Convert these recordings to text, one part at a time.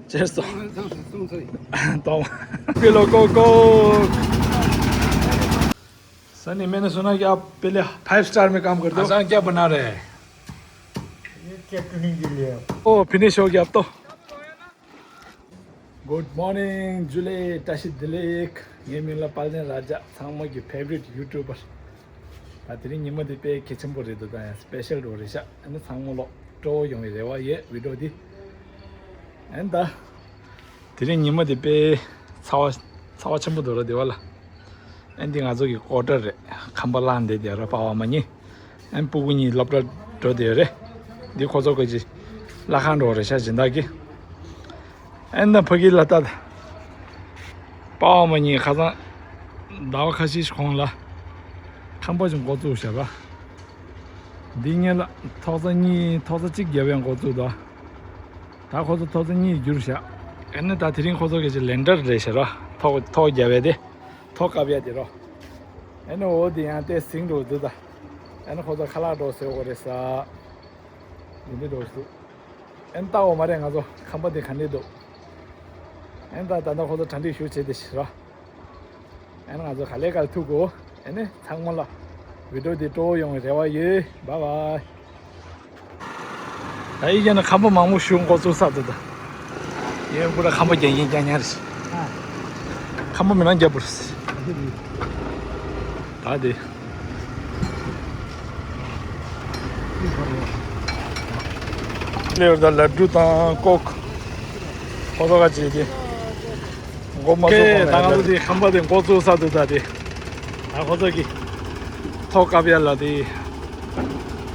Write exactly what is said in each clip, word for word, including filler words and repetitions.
चेयर्स तो। तो। P low Coke. Sir, नहीं, मैंने सुना कि आप पहले फाइव स्टार में काम करते हो। आसान क्या बना रहे हैं? ये चटनी के लिए। ओ, फिनिश हो गया अब तो। Good morning, जुले, तशी दिलेक। ये मिला पालने राजा, सांगमा की फेवरेट यूट्यूबर। ད་དེ་རིང་ཉི་མ་འདི་དཔེ་གལ་ཆེན་པོ་རེད་འདུག་ད་ཡང་སྤེ་ཤལ་འགྲོ་རེད་ཤག་ཨ་ནི་ཚང་མ་ལོག་སྤྲོ་བོ་ཡོང་བའི་རེ་བ་ཡོད་བི་ཌིའོ་འདི། ཨན་ད། དེ་རིང་ཉི་མ་འདི་དཔེ་ཚ་བ་ཚ་བ་ཆེན་པོ་འདུག་ར་འདི་བ་ལ། ཨན་འདི་ང་ཚོ་གི་ཀོ་ཊར་རེད། ཁང་པ་བླངས་བསྡད་དེ་ར་པ་བ་མ་གཉིས། ཨན་སྤུ་གུ་གཉིས་སློབ་གྲྭ་འགྲོ་བསྡད་ཡོད་རེད། འདི་ཁོ་ཚོ་གི་ཅི་ལྷ་ཁང་འགྲོ་རེད་ཤག་སྦྱིན་བདག་གི་ཨན་ད་ཕ་གི་ལ་ལྟ། པ་བ་མ་གཉིས་ཁ་སང་ཟླ་བ་ཁ་ཤས་ཤིག་གོང་ལ་ཁང་པ་ཞིག་འགོ་བཙུགས་བཞག་པ། འདི་ཉིད་ལ་ཐོག་ས་གཉིས་ཐོག་ས་གཅིག་བརྒྱབ་པའི་འགོ་བཙུགས་དོ། ད་ཁོ་ཚོ་ཐོག་ས་གཉིས་བསྒྱུར་བཞག་ཨ་ནི་ད་དེ་རིང་ཁོ་ཚོ་གི་ཅིག་ལེན་ཌར་རེད་ཤག་ར་ཐོག་ཐོག་བརྒྱབ་པའི་དེ་ཐོག་བཀབ་ཡ་དེ་རོ། ཨ་ནི་འོ་དེ་ཡང་དེ་ཟིང་འགྲོ་འདུག་ད། ཨ་ནི་ཁོ་ཚོ་ཁ་ལག་འགྲོ་ཟེར་འོ་རེད་ས། འདི་འདྲ་འགྲོ་འདུག་ཨན་ལྟ་འོ་མ་རེད་ང་ཚོ་ཁང་པ་འདི་ག་འདྲ་འདུག་ཨན་ད་ད་ལྟ་ཁོ་ཚོ་གྲ་སྒྲིག་ཞུ་བྱེད་དེ་ཤི་ར། ཨན་ང་ཚོ་ག་ལེ་ག་ལེ་ཐུག་གོ་ཨན་ནི་ཚང་མ་ལ་བི་ཌིའོ་འདི་སྤྲོ་བོ་ཡོང་བའི་རེ་བ་ཡོད། བཱའི་བཱའི། ད་ཡིག་ཀྱང་ན་ཁང་པ་མང་པོ་ཞུ་འགོ་ཚུགས་ས་འདུག་ད། ཡིན་པུ་ར་ཁང་པ་རྒྱག་ཡིན་རྒྱག་ཉར་ཞིག་ཁང་པ་མི་ནང་རྒྱབ་པོ་རེད། ད་དེ། ལེའུ་ད་ལ་ཌུ་དང་ཀོག་ཁོ་ཚོ་ག་ཅིག་དེ། མགོ་མ་ཚོ་ཀེ་གོང་ད་ང་ཚོ་ལ་དེ་ཁང་པ་དེ་འགོ་བཙུགས་ས་དུ་ད་དེ། ད་ཁོ་ཚོ་གི་ཐོག་བཀབ་ཡ་ལ་དེ།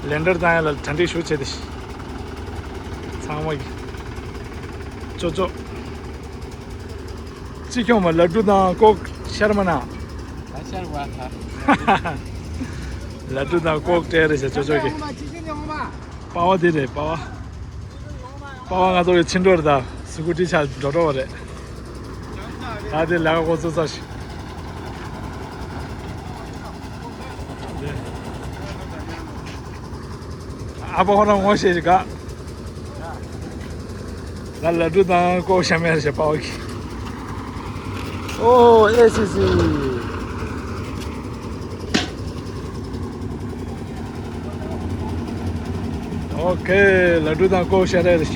ལེན་ཌར་བཏང་ཡ་ལ་གྲ་སྒྲིག་ཞུ་བྱེད་དེ། ཚང་མ་གི་ཅོ་ཅོ། ཅི་ཁྱོད་མ་ལ་ཌུ་དང་ཀོག་ཤར་མ་ན། ད་ཤར་བ་ད། ལ་ཌུ་དང་ཀོག་སྤྲད་རེད་ཟེར་ཅོ་ཅོ་གི་པ་བ་དེ་རེད་པ་བ། པ་བ་ང་ཚོ་གི་ཕྱི་འགྲོ་རེད་ད་སི་ཀུ་ཊི་ཆ་འགྲོ་འགྲོ་བ་རེད། ད་དེ་ལས་ཀ་འགོ་ཚུགས་ཚར་ཤག་ཨ་ཕ་ཁོ་རང་ངོ་ཤེས་ཤིག་ག་ད་ལ་ཌུ་དང་ཀོག་ཤ་མེར་ཞེས་པའོ་གི་ཨོ་ཨེ་སི་སི། ཨོ་ཁེ། ལ་ཌུ་དང་ཀོག་ཤ་རེ་རེ།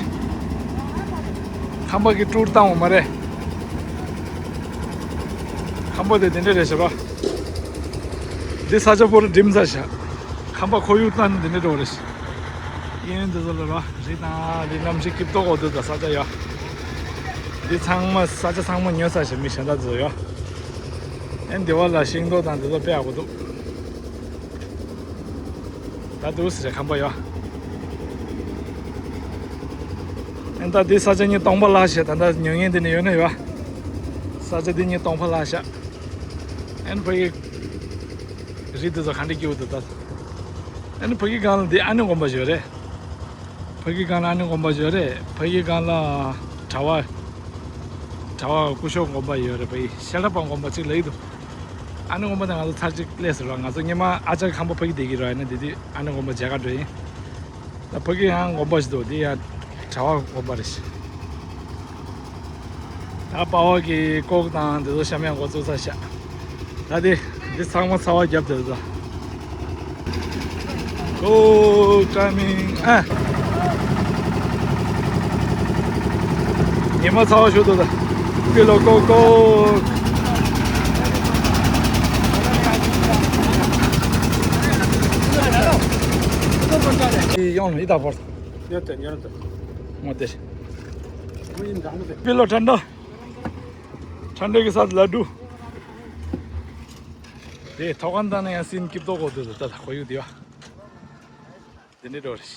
ཁམས་པ་གི་ཊུར་བཏང་བ་མ་རེད། ཁམས་པ་དེ་དེ་འདྲ་རེད་ཤག་ར། འདི་ས་ཆ་བོ་རུ་འགྲིམ་ས་ཤག་ཁམས་པ་ཁོར་ཡུག་བཏང་ནི་འདི་འདྲ་འགྲོ་རེད་ཤག་གཡས་གཡོན་དེ་ཚོ་ལ་ར་རི་དང་རི་གནམ་གཤིས་སྐྱིད་ཏོག་འོ་དེ་དང་ས་ཆ་ཡ། འདི་ཚང་མ་ས་ཆ་ཚང་མ་ཉོ་ས་ཞིག་མི་གཞན་དག་ཚོ་ཡ། ཨེ་འདི་བ་ལ་ཤིང་ཏོག་དང་འདི་ཚོ་དཔེ་ཡག་པོ་འདུག་ད་འདུག་ཟེར་ཁམས་པ་ཡ། ཨེ་ད་འདི་ས་ཆ་ཉིད་སྟོང་པ་ལྷག་ཤག་ད་ལྟ་ཉོ་མཁན་དེ་ནི་ཡོད་ན་ཡོད། ས་ཆ་འདི་ཉིད་སྟོང་པ་ལྷག་ཤག་ཨེ་ཕ་གི་རི་འདི་ཚོ་ག་འདྲ་སྐྱིད་པོ་འདུག་ད། ཨ་ནི་ཕ་གི་སྒང་ལ་འདི་ཨ་ནི་དགོན་པ་ཞིག་ཡོད་རེད། ཕ་གི་སྒང་ལ་ཨ་ནི་དགོན་པ་ཞིག་ཡོད་རེད། ཕ་གི་སྒང་ལ་གྲྭ་པ། གྲྭ་པ་སྐུ་ཞབས་དགོན་པ་ཡོད་རེད། ཕ་གི་ཤེས་རབ་པ་དགོན་པ་གཅིག་ལ་ཡོད་འདུག་ཨ་ནི་དགོན་པ་དེ་ང་ཚོ་ཚར་གཅིག་སླེབས་ཟེར་བ་ང་ཚོ་སྔོན་མ་ཨ་ཅག་ཁམས་པ་ཕ་གི་བསྡད་ཀྱི་རེད། ཨ་ནི་འདི་དུས་ཨ་ནི་དགོན་པ་མཇལ་ག་འགྲོ་ཡིན། ད་ཕ་གི་ཡང་དགོན་པ་ཞིག་འདུག་འདི་ཡང་གྲྭ་པ་དགོན་པ་རེད་ཤག་ད་པ་བ་གི་ཀོག་དང་འདི་ཚོ་བཤམས་ཡག་འགོ་བཙུགས་ཚར་ཤག་ད་དེ་འདི་ཚང་མ་ཚ་བ་བརྒྱབ་བསྡད་འདུག་ད། ཀོག་ཀ་མིང་ཨ། ཉི་མ་ཚ་བ་ཞུ་འདུག་ད། ཀི་ལོ་ཀོག་ཀོག་ཡོང་ཡི་ད་བོར། ཡོད་དེ་ཉོ་དེ། མོ་དེ། མོ་ཡིན་འདྲ་མོ་དེ། པི་ལོ་ཁྲ་འདྲ། ཁྲ་འདྲ་གི་ས་ལ་འགྲོ། དེ་ཐོག་ཁང་དང་ནས་ཡང་སིན་སྐྱིད་ཏོག་གོ་དུ་དུ་ད་ཁོ་ཡུ་དེ་བ། དེ་ནི་འགྲོ་རེ།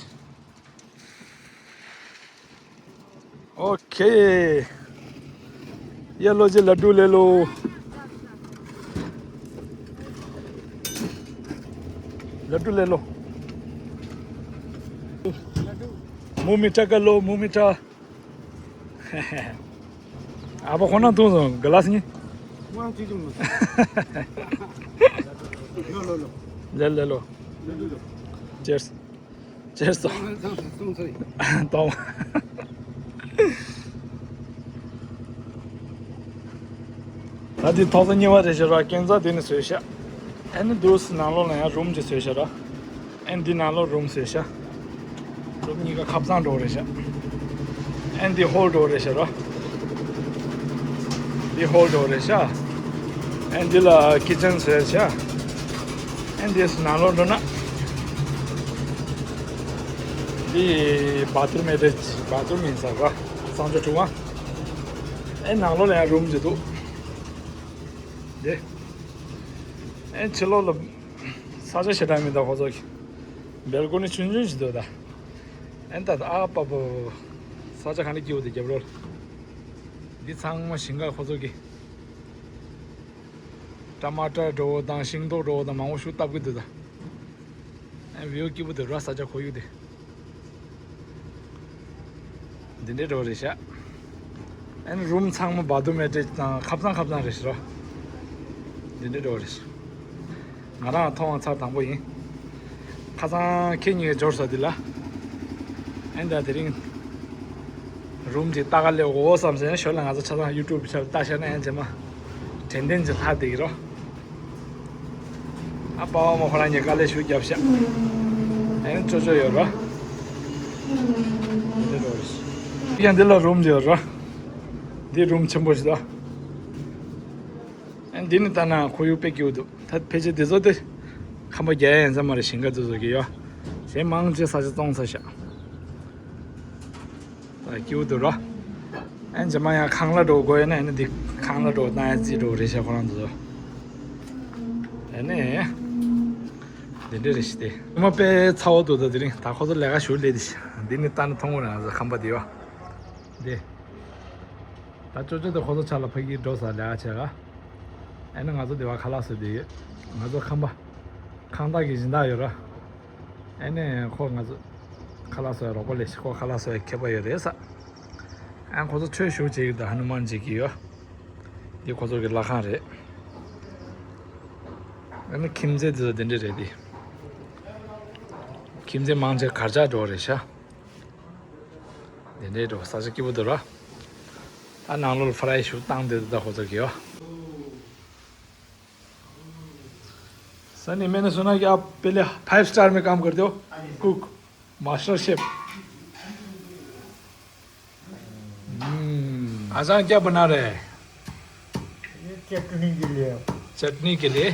ओके। ये लो जी लड्डू ले लो। लड्डू ले लो। मुंह मीठा कर लो, मुंह मीठा। अब कौन तू गलास नहीं? ले, ले लो। चीयर्स। Cheers. Tong. ཨ་འདི་ཐོག་ས་གཉིས་པ་རེད་ཤག་ར། ཀན་ཛ་དེ་ནི་བཟོས་ཤག་ཨ་ནི་འདུག་སེ་ནང་ལོགས་ལ་ཡང་རུམ་ཅིག་བཟོས་ཤག་ར། ཨ་ནི་འདི་ནང་ལོགས་རུམ་བཟོས་ཤག་རུམ་གཉིས་ཀ་ཁ་སང་འགྲོ་རེད་ཤག་ཨ་ནི་འདི་ཧོལ་འགྲོ་རེད་ཤག་ར། འདི་ཧོལ་འགྲོ་རེད་ཤག་ཨ་ནི་འདི་ལ་ཁི་ཆན་བཟོས་ཤག་ཨ་ནི་འདི་ནང་ལོགས་འགྲོ་ན། འདི་བཱ་ཐི་རུམ་ཨེ་ཊེཆ་བཱ་ཐི་རུམ་ཡིན་ས་ར། གཙང་ཆུ་ཁྲུང་བ། ཨེ་ནང་ལོགས་ལ་ཡང་རུམ་ཅིག་འདུག་དེ། ཨེ་ཕྱི་ལོགས་ལ་ས་ཆ་ཞེ་དྲག་མི་འདུག་ཁོ་ཚོ་གི། སྦལ་ཀོ་ནི་ཆུང་ཆུང་ཞིག་འདུག་ད། ཨེ་ད་ད་ཨ་པ་པོ། ས་ཆ་ག་ནས་སྐྱིད་པོ་འདུག་རྒྱབ་རོལ། འདི་ཚང་མ་ཞིང་ཁ་ཁོ་ཚོ་གི། ཊ་མ་ཊར་འགྲོ་བོ་དང་ཤིང་ཏོག་འགྲོ་བོ་དང་མང་པོ་ཞིག་བཏབ་གི་འདུག་ད། ཨེ་བིའུ་སྐྱིད་པོ་འདུག་ར། ས་ཆ་ཁོར་ཡུག་དེ། འདི་འདྲའི་འགྲོ་རེད་ཤག་ཨེ་ནི་རུམ་ཚང་མ་བཱ་ཐི་རུམ་ཨེ་ཊེཆ་དང་ཁ་སང་ཁ་སང་རེད་ཤག་ར། འདི་འདྲའི་འགྲོ་རེད་ཤག་ང་རང་མཐོང་བ་ཚར་དང་པོ་ཡིན། ཁ་སང་ཁྱེད་གཉིས་ཀྱིས་འབྱོར་ས་འདི་ལ། ཨེ་ད་དེ་རིང་རུམ་གྱི་ལྟ་ག་སླེབས་འོ་བསམ་ཟེར་ཞོར་ལ་ང་ཚོ་ཆ་ཚང་ཡུ་ཊུབ་ཆ་ལ་ལྟ་བྱས་ན་ཨེ་རྗེས་མ་དྲན་རྟེན་གྱི་ལྷ་བསྡད་ཀྱི་རོ། ཨ་པ་བ་མོ་ཁོ་རང་གཉིས་དཀའ་ལས་ཞུ་རྒྱབ་ཤག་ཨེ་ནི་ཅོ་ཅོ་ཡོད་རོ། འདི་རོ། ཡང་འདི་ལ་རུམ་ཡོད་རོ། འདི་རུམ་ཆེན་པོ་ཞིག་ད། ཨེ་འདི་ནི་ལྟ་ན་ཁོར་ཡུག་དཔེ་སྐྱིད་པོ་འདུག་ད་ཕལ་ཆེར་འདི་ཚོ་དེ་ཁང་པ་རྒྱག་ཡ་ཡིན་ས་མ་རེད། ཞིང་ཁ་འདི་ཚོ་གི་ཡོད། གཞན་མང་ཆེ་ས་ཆ་བཙོང་ཚར་ཤག་ད་སྐྱིད་པོ་འདུག་རོ། ཨེ་རྗེས་མ་ཡང་ཁང་གླ་འགྲོ་དགོས་ཡོད་ན་ཨེ་ནི་འདི་ཁང་གླ་འགྲོ་བཏང་ཡ་རྩིས་འགྲོ་རེད་ཤག་ཁོ་རང་ཚོ། ཨེ་ནི། འདི་འདྲ་རེད་ཤག་དེ་ཉི་མ་དཔེ་ཚ་བོ་འདུག་ད་དེ་རིང་ད་ཁོ་ཚོ་ལས་ཀ་ཞུ་སླེབས་དེ་ཤག་འདི་ནི་ལྟ་ན་མཐོང་གི་རེད། ང་ཚོ་ཁང་པ་འདི་ཡོད། འདི། ད་ཅོ་ཅོ་དེ་ཁོ་ཚོ་ཆ་ལ་ཕ་གིར་འགྲོ་ས་ལས་ཀ་བྱེད་ག་ཨེ་ནི་ང་ཚོ་འདི་བ་ཁ་ལག་བཟོ་བསྡད་ཡོད། ང་ཚོ་ཁང་པ། ཁང་བདག་གི་སྦྱིན་བདག་ཡོད་ར། ཨེ་ནས་ཁོ་ང་ཚོ་ཁ་ལག་བཟོ་ཡ་རོགས་པ་ལས་ཤིག་ཁོ་ཁ་ལག་བཟོ་ཡ་མཁས་པ་ཡོད་རེད་ས། ཨ་ཁོ་ཚོ་ཆོས་ཞུ་བྱེད་ཀྱི་འདུག་ཧ་ནུ་མན་བྱེད་ཀྱི་ཡོད། འདི་ཁོ་ཚོ་གི་ལྷ་ཁང་རེད། ཨ་ནི་ཁྱིམ་མཚེས་དེ་ཚོ་དེ་འདྲ་རེད་དེ། ཁྱིམ་མཚེས་མང་ཆེ་གར་ཆག་འགྲོ་རེད་ཤག་དེ་འདྲའི་འགྲོ་ས་ཆ་སྐྱིད་པོ་འདུག་ར། ཨ་ནང་ལོགས་ལ་ཕ་རའི་ཞུ་བཏང་དེ་འདུག་ད་ཁོ་ཚོ་གི་ཡོད། सनी, मैंने सुना कि आप पहले फाइव स्टार में काम करते हो, कुक, मास्टर शेफ। हम्म, अजान क्या बना रहे हैं? ये चटनी के लिए। चटनी के लिए?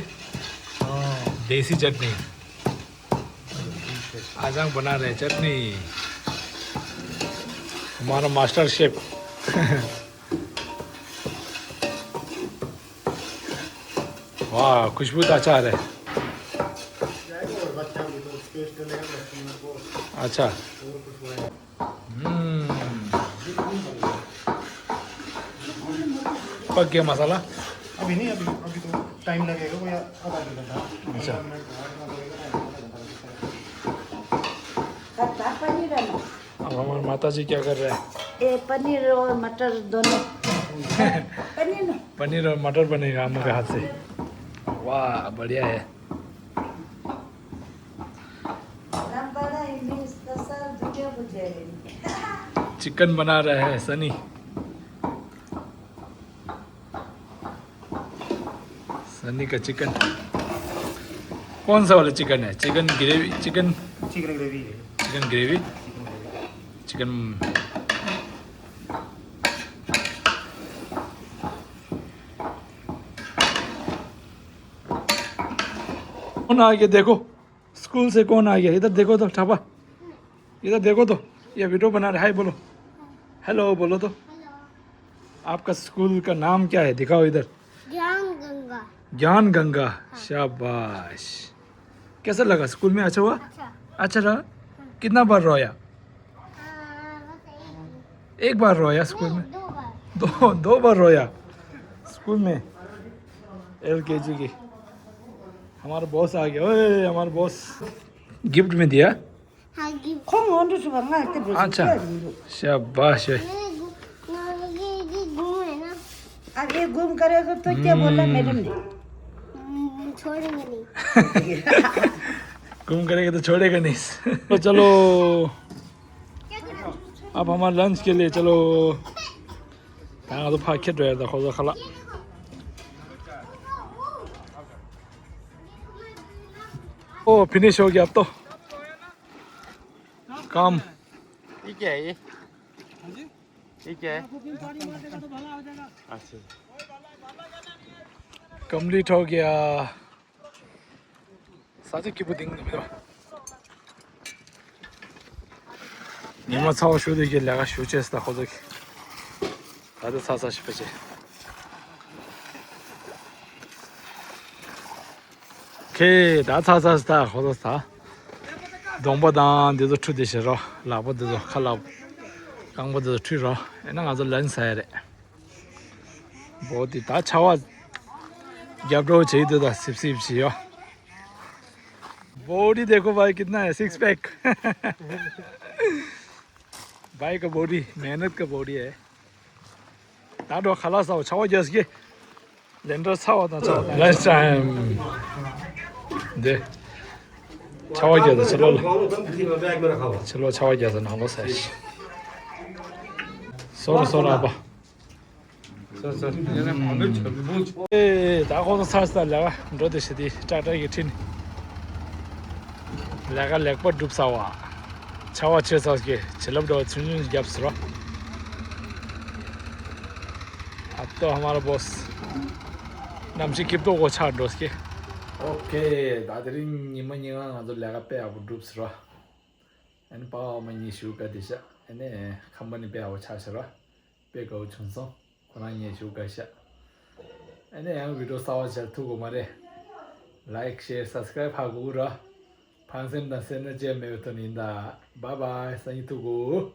हाँ। देसी चटनी। अजान बना रहे हैं चटनी। हमारा मास्टर शेफ। वाह, खुशबू तो अच्छा आ रहा है। अच्छा। हम्म। पक गया मसाला? अभी नहीं, अभी, अभी तो टाइम लगेगा, कोई आधा घंटा। अच्छा। अब हमारे माता जी क्या कर रहे हैं? ये पनीर और मटर दोनों। पनीर ना? पनीर और मटर बनेगा अम्मा के हाथ से। वाह, बढ़िया है। चिकन बना रहा है सनी। सनी का चिकन। कौन सा वाला चिकन है? Chicken gravy, chicken. Chicken gravy है। Chicken gravy. चिकन। कौन आ गया देखो। स्कूल से कौन आ गया? इधर देखो तो, ठापा। इधर देखो तो, ये वीडियो बना रहे। हाय बोलो। हेलो बोलो तो। आपका स्कूल का नाम क्या है? दिखाओ इधर। ज्ञान गंगा। ज्ञान गंगा। हाँ। शाबाश। कैसा लगा स्कूल में? अच्छा हुआ? अच्छा। अच्छा रहा? कितना बार रोया? हाँ, बस एक ही। एक बार रोया स्कूल में? नहीं, दो बार। दो, दो बार रोया स्कूल में। एलकेजी की। हमारा बॉस आ गया। ओए, हमारा बॉस। गिफ्ट में दिया? हाँ, गिफ्ट। ཁོང་ངོ་འདྲི་ཞུ་བ་ང་དེ་བུ་ཞིག་ཨ་ཅག་ཡིན་འདུག་ཤ་བ་ཤ། ये गु-, ये, ये गुम है ना? अब ये गुम करेगा तो क्या बोला मैडम ने? हम्म, छोड़ेंगे नहीं। गुम करेगा तो छोड़ेगा नहीं। तो चलो। अब हमारा लंच के लिए चलो। ད་ང་ཚོ་ཕར་ཁྱེར་འགྲོ་ཡ། ད་ཁོ་ཚོ་ཁ་ལག ओ फिनिश हो गया अब तो काम। ये क्या है ये? ये क्या है? अच्छा। कंप्लीट हो गया। ས་ཆ་སྐྱིད་པོ་ལྡིང་འདུག་མི་འདུག་ཉི་མ་ཚ་བ་ཞུ་དུས་ཀྱི་ལས་ཀ་ཞུ་ཆེས་ད་ཁོ་ཚོ་གི་ད་ལྟ་ཚ་ཚ་ཞིག་ཕེབས་ཆེ། ཁེ་ད་ཚ་ཚ་ཞིག་ད་ཁོ་ཚོ་ད་གདོང་པ་དང་འདི་ཚོ་འཁྲུད་དེ་བྱེད་རོགས། ལག་པ་འདི་ཚོ་ཁ་ལག་རྐང་པ་འདི་ཚོ་འཁྲུད་རོགས། ཨེ་ན་ང་ཚོ་ལན་ཟ་ཡ་རེད། बहुत ही ད་ཆར་པ་རྒྱབ་འགྲོ་བྱེད་དུས་ད་སིབ་སིབ་བྱེད་ཡོད། बॉडी देखो भाई कितना है, सिक्स पैक। भाई का बॉडी मेहनत का बॉडी है। ད་འགྲོ་ཁ་ལག་ཟ་བ་ཆར་པ་རྒྱག་སྐྱེ། ལན་འགྲོ་ཚ་བ་དང་ཚ་བ་དང་། ལན་ཆ་ཡམ། འདི། ཆར་པ་རྒྱག་ད་ཕྱི་ལོགས་ལ། ཕྱི་ལོགས་ཆར་པ་རྒྱག་ད་ནང་ལོགས་ཟ་ཡ་ཞིག་སོ་ར་སོ་ར་པ། ཨེ་ད་ཁོང་ཚོ་ཚར་ས་ལས་ཀ་འགྲོ་དེ་བྱེད་དེ་ཀྲག་ཀྲག་གི་ཁྲིད་ནས་ལས་ཀ་ལེགས་པར་སྒྲུབ་ཚར་བ། ཆར་པ་ཆེ་ཚར་གི་བྱིན་རླབས་འགྲོ་ཚུན་ཚུན་རྒྱབ་ཟེར་རོ། ཨ་ཏོ་ཧ་མ་ར་བོས། གནམ་གཤིས་སྐྱིད་པོ་གོ་ཆགས་འགྲོ་སྐྱེ། ཨོ་ཁེ། ད་དེ་རིང་ཉི་མ་ཉིན་གང་ང་ཚོ་ལས་ཀ་དཔེ་ཡག་པོ་སྒྲུབ་ཟེར་རོ། ཨ་ནི་པ་ཨ་མ་གཉིས་ཞུ་ག་དེ་ཤ། ཨ་ནི་ཁམ་པ་ནི་དཔེ་ཡག་པོ་ཆགས་ཟེར་རོ། དཔེ་དགའ་བོ་བྱུང་སོང་། ཁོ་རང་ཉེ་ཞུ་དགའ་ཤག་ཨ་ནི་ཡང་བི་ཌིའོ་གསར་པ་ཆགས་ཐུག་གོ་མ་རེད། ལའིཀ་ཤེར་སབ་སི་ཀ་རའིབ་ཧ་གོ་གི་ར། ཕངས་སེམས་དང་སེར་སྣ་བཅས་མེད་པའི་དོན་ཡིན་ད། བཱའི་བཱའི། སང་ཉིན་ཐུག་གོ།